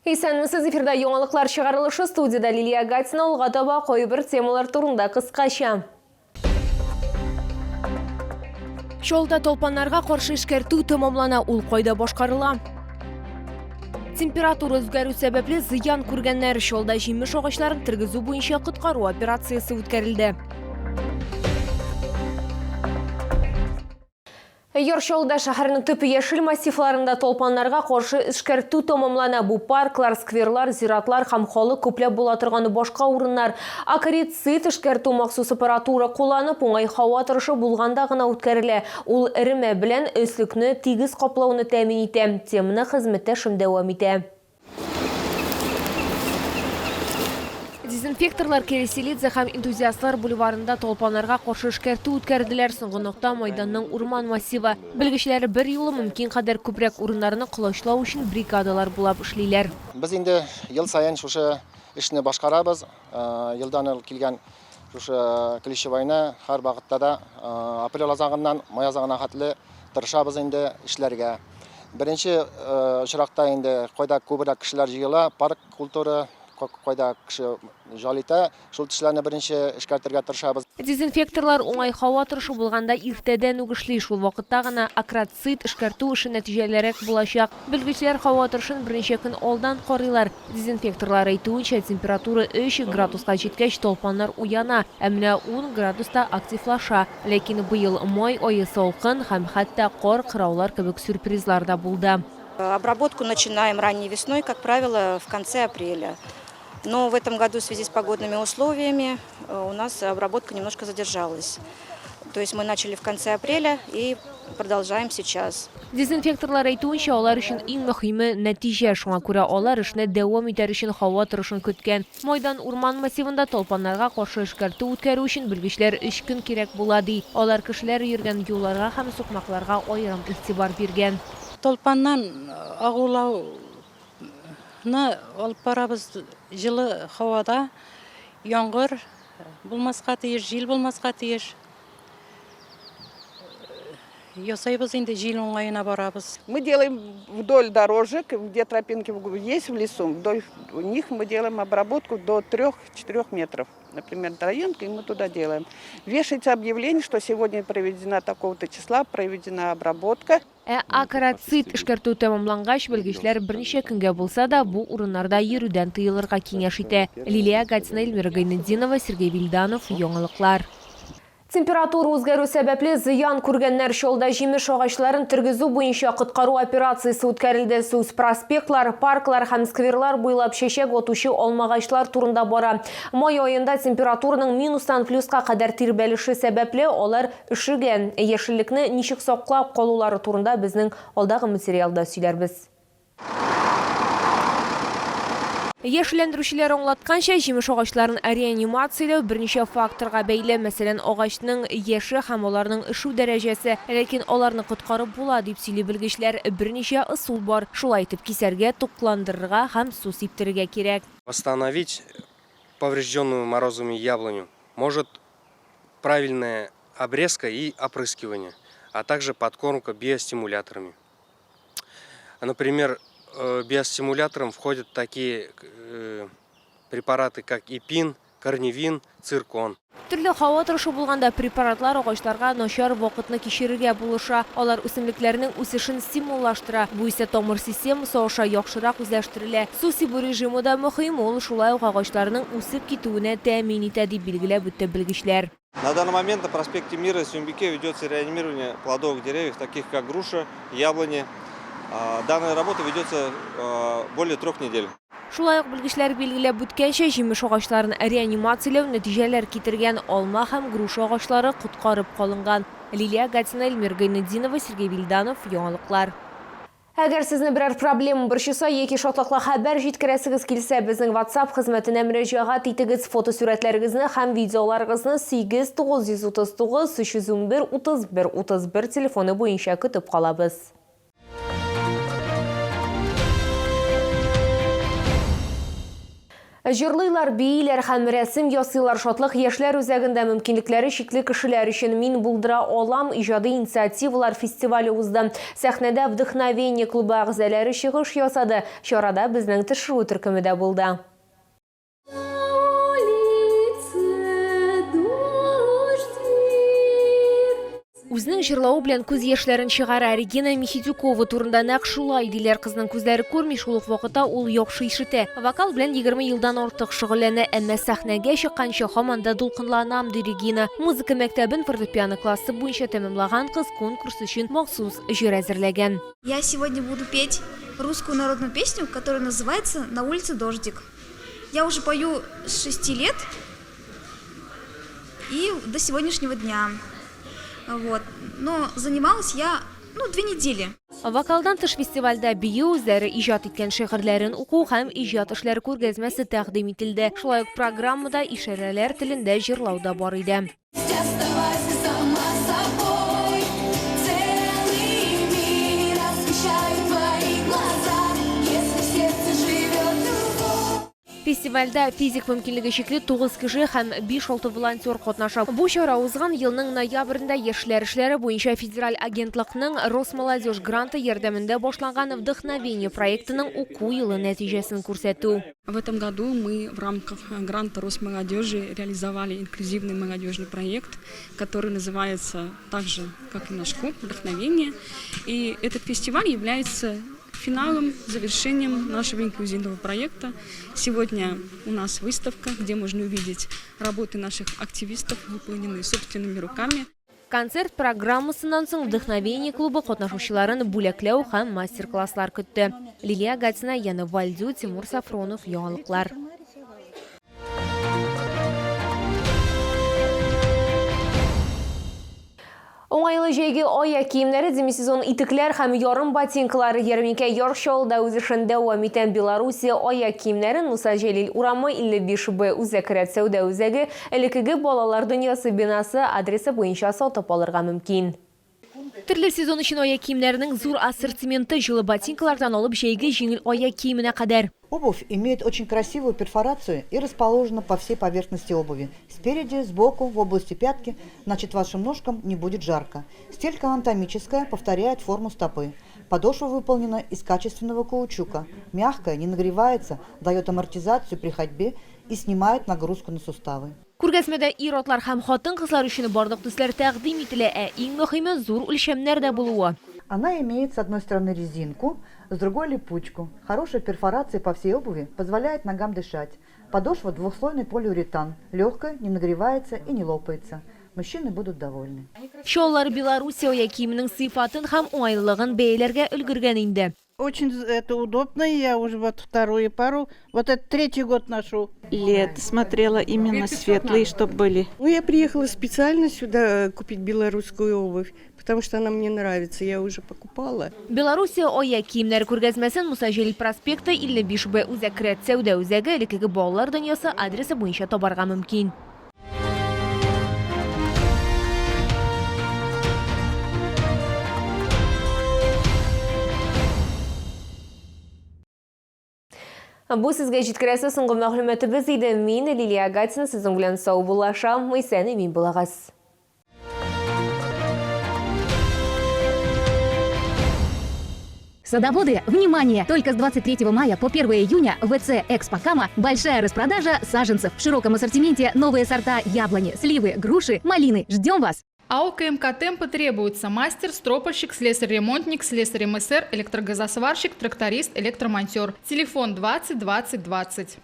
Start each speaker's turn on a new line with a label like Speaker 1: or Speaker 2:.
Speaker 1: Исәнмесез, эфирда яңалыклар чыгарылышы студиядә Лилия Гатина алга таба кайбер темалар турында кыскача. Чаллыда талпаннарга каршы эшкәртү тәмамлана, ул кайда башкарыла? Температура үзгәрү сәбәпле зыян күргәннәр Чаллыда җимеш агачларын тергезү буенча коткару операциясе үткәрелде. Яр Чаллыда шәһәрнең төп яшел массивларында талпаннарга каршы эшкәртү тәмамлана. Бу парклар, скверлар, зиратлар һәм халык күпләп була торган башка урыннар. Акарицид эшкәртү махсус аппаратура кулланып, уңай һава торышы булганда гына үткәрелә. Ул эремә белән өслекне тигез каплауны тәэмин итә. Теманы хезмәттәшем дәвам итә. Дезинфекторлар Кереселидзе һәм Энтузиастлар бульварында талпаннарга каршы эшкәртү үткәрделәр. Соңгы нокта, майданның урман массивы. Белгечләр бер юлы мөмкин кадәр күбрәк урыннарны колачлау өчен бригадалар булап эшлиләр.
Speaker 2: Без инде ел саен шушы эшне башкарабыз. Елдан-ел килгән шушы клещевойны һәрвакытта да апрель азагыннан май азагына хәтле тырышабыз инде эшләргә. Беренче очракта инде кайда күбрәк кешеләр җыела, парк культура, кайда кеше жал итә, шул төшләрне беренче эшкәртергә тырышабыз.
Speaker 1: Дезинфекторлар уңай һава торышы булганда иртәдән үк эшли, шул вакытта гына акрацид эшкәртү эше нәтиҗәлерәк булачак. Белгечләр һава торышын берничә көн алдан карыйлар. Дезинфекторлар әйтүенчә, температура өч градуска җиткәч, талпаннар уяна, ә менә ун градуста активлаша. Ләкин быел май ае салкын һәм хәтта кар кыраулар кебек сюрпризлар да булды.
Speaker 3: Обработку начинаем ранней весной, как правило, в конце апреля. Но в этом году в связи с погодными условиями у нас обработка немножко задержалась. То есть мы начали в конце апреля и продолжаем сейчас.
Speaker 1: Дезинфекторлар әйтүенчә, алар өчен иң мөһиме, нәтиҗә. Шуңа күрә алар эшне дәвам итәр өчен һава торышын көткән. Майдан урман массивында талпаннарга каршы эшкәртү үткәрү өчен белгечләр өч көн кирәк була, ди. Алар кешеләр йөргән юлларга һәм сукмакларга аерым игътибар биргән.
Speaker 4: Талпаннан агулауны алып барабыз җылы һавада, яңгыр булмаска тиеш, җил булмаска тиеш. Ясайбыз инде, җил уңаена барабыз.
Speaker 5: Мы делаем вдоль дорожек, где тропинки есть в лесу, вдоль них мы делаем обработку до 3-4 метров. Например, троянка, и мы туда делаем. Вешается объявление, что сегодня проведена такого-то числа, проведена обработка.
Speaker 1: Ә акарацид эшкәртү тәмамлангач, белгечләр берничә көнгә булса да бу урыннарда йөрүдән тыелырга киңәш итә. Лилия Гатина, Эльмира Гайнетдинова, Сергей Вильданов, Яңалыклар. Температура үзгәрү сәбәпле зыян күргәннәр Чаллыда җимеш агачларын тергезү буенча коткару операциясе үткәрелде. Сүз проспектлар, парклар һәм скверлар буйлап чәчәк атучы алмагачлар турында бара. Май аенда температураның минустан плюска кадәр тирбәлеше сәбәпле алар өшегән. Яшеллекне ничек саклап калулары турында безнең алдагы материалда сөйләрбез. Яшелләндерүчеләр аңлатканча, җимеш агачларын реанимацияләү берничә факторга бәйле, мәсәлән, агачның яше һәм аларның өшү дәрәҗәсе. Ләкин аларны коткарып була, дип сөйли белгечләр. Берничә ысул бар. Шулай итеп, кисәргә, тукландырырга һәм су сиптерергә кирәк.
Speaker 6: Восстановить поврежденную морозами яблоню может правильная обрезка и опрыскивание, а также подкормка биостимуляторами. Например, биостимулятором входят такие препараты, как эпин, корневин, циркон.
Speaker 1: Төрле һава торышы булганда препаратлар агачларга начар вакытны кичерергә булыша. Алар үсемлекләрнең үсешен стимуллаштыра. Бу исә тамыр системасы аша яхшырак үзләштерелә. Су сибү режимы да мөһим, ул шулай ук агачларның үсеп китүенә тәэмин итә, дип билгеләп үтте белгечләр.
Speaker 7: На данный момент на проспекте Мира Сюмбике ведется реанимирование плодовых деревьев, таких как груша, яблони. Данная работа ведется более трех недель.
Speaker 1: Шулай ук белгечләр билгеләп үткәнчә, җимеш агачларын реанимацияләү нәтиҗәләр китергән, алма һәм груша агачлары коткарып калынган. Лилия Гатина, Эльмира Гайнетдинова, Сергей Вильданов, Яңалыклар. Әгәр сезне берәр проблема борчыса яки шатлыклы хәбәр җиткерәсегез килсә, безнең WhatsApp хезмәтенә мөрәҗәгать итегез. Фотосурәтләрегезне һәм видеоларыгызны 8 939 311 31 31 телефоны буенча көтеп калабыз. Җырлыйлар, бииләр һәм рәсем ясыйлар. Шатлык яшьләр үзәгендә мөмкинлекләре чикле кешеләр өчен Мин булдыра алам иҗади инициативалар фестивале узды. Сәхнәдә Вдохновение клубы әгъзаләре чыгыш ясады. Чарада безнең төшерү төркеме дә булды. Үзенең җырлавы белән күз яшьләрен чыгара. Регина Михитюкова турында нәкъ шулай диләр. Кызның күзләре күрми, шул ук вакытта ул яхшы ишетә. Вокал белән 20 елдан артык шөгыльләнә, әмма сәхнәгә чыкканчы һаман да дулкынланам, ди Регина. Музыка мәктәбен фортепиано классы буенча тәмамлаган кыз конкурс өчен махсус җыр әзерләгән.
Speaker 8: Я сегодня буду петь русскую народную песню, которая называется «На улице дождик». Я уже пою с 6 лет и до сегодняшнего дня. Вот. Но занималась я, ну, 2 недели.
Speaker 1: Вокалдан тыш фестивальдә бию, үзләре иҗат иткән шигырьләрен уку һәм иҗат эшләре күргәзмәсе тәкъдим ителде. Шулай ук программада ишарәләр телендә җырлау да бар иде.
Speaker 9: Оставайся сама собой. Целый мир освещают твои глаза. Если в сердце живет любовь.
Speaker 1: Фестивальдә физик мөмкинлеге чикле 9 кеше һәм 5-6 волонтер катнаша. Бу чара узган елның ноябрендә яшьләр эшләре буенча федераль агентлыкның Росмолодежь гранты ярдәмендә башланган Вдохновение проектының уку елы нәтиҗәсен күрсәтү.
Speaker 10: В этом году мы в рамках гранта Росмолодежи реализовали инклюзивный молодежный проект, который называется так же, как и наш клуб, «Вдохновение». И этот фестиваль является финалом, завершением нашего инклюзивного проекта. Сегодня у нас выставка, где можно увидеть работы наших активистов, выполненные собственными руками.
Speaker 1: Концерт программасыннан соң Вдохновение клубы катнашучыларын бүләкләү һәм мастер-класслар көтте. Лилия Гатина, Яна Вальдю, Тимур Сафронов, Яңалыклар. Уңайлы җәйге аяк киемнәре, демисезон итекләр һәм ярым ботинкалар ярминкә Яр Чаллыда үз эшен дәвам итә. Белоруссия аяк киемнәрен Муса Җәлил урамы 55Б Үзәк рәт сәүдә үзәге, элеккеге Балалар дөньясы бинасы адресы буенча сатып алырга мөмкин. Төрле сезон өчен аяк киемнәренең зур ассортименты: җылы ботинкалардан алып җәйге җиңел аяк киеменә кадәр.
Speaker 11: Обувь имеет очень красивую перфорацию и расположена по всей поверхности обуви. Спереди, сбоку, в области пятки, значит, вашим ножкам не будет жарко. Стелька анатомическая, повторяет форму стопы. Подошва выполнена из качественного каучука. Мягкая, не нагревается, дает амортизацию при ходьбе и снимает нагрузку на суставы.
Speaker 1: Күргәзмәдә ир-атлар һәм хатын-кызлар өчен барлык төсләр тәкъдим ителә, ә иң мөһиме зур үлчәмнәрдә булуы.
Speaker 11: Она имеет с одной стороны резинку, с другой липучку. Хорошая перфорация по всей обуви позволяет ногам дышать. Подошва двухслойный полиуретан. Легкая, не нагревается и не лопается. Мужчины будут довольны.
Speaker 1: Чаллылар Белоруссия аяк киеменең сыйфатын һәм уңайлылыгын бәяләргә өлгергән инде.
Speaker 12: Очень это удобно, я уже вот вторую пару, вот это третий год ношу.
Speaker 13: Лет смотрела именно светлые, чтобы были.
Speaker 14: Ну, я приехала специально сюда купить белорусскую обувь, потому что она мне нравится, я уже покупала.
Speaker 1: Белоруссия аяк киемнәре күргәзмәсен Муса Җәлил проспекты 55Б Үзәк рәт сәүдә үзәге, элеккеге Балалар дөньясы адресы буенча табарга мөмкин. Бу сезгә җиткерәсе соңгы мәгълүматыбыз иде. Мин Лилия Гатина сезнең белән саубуллашам. Исән имин булыгыз.
Speaker 15: Садоводы, внимание! Только с 23 мая по 1 июня в ВЦ «Экспо Кама» большая распродажа саженцев. В широком ассортименте новые сорта яблони, сливы, груши, малины. Ждем вас!
Speaker 16: АО КМК «Темпо» требуется мастер, стропальщик, слесарь-ремонтник, слесарь МСР, электрогазосварщик, тракторист, электромонтер. Телефон 20 20 20.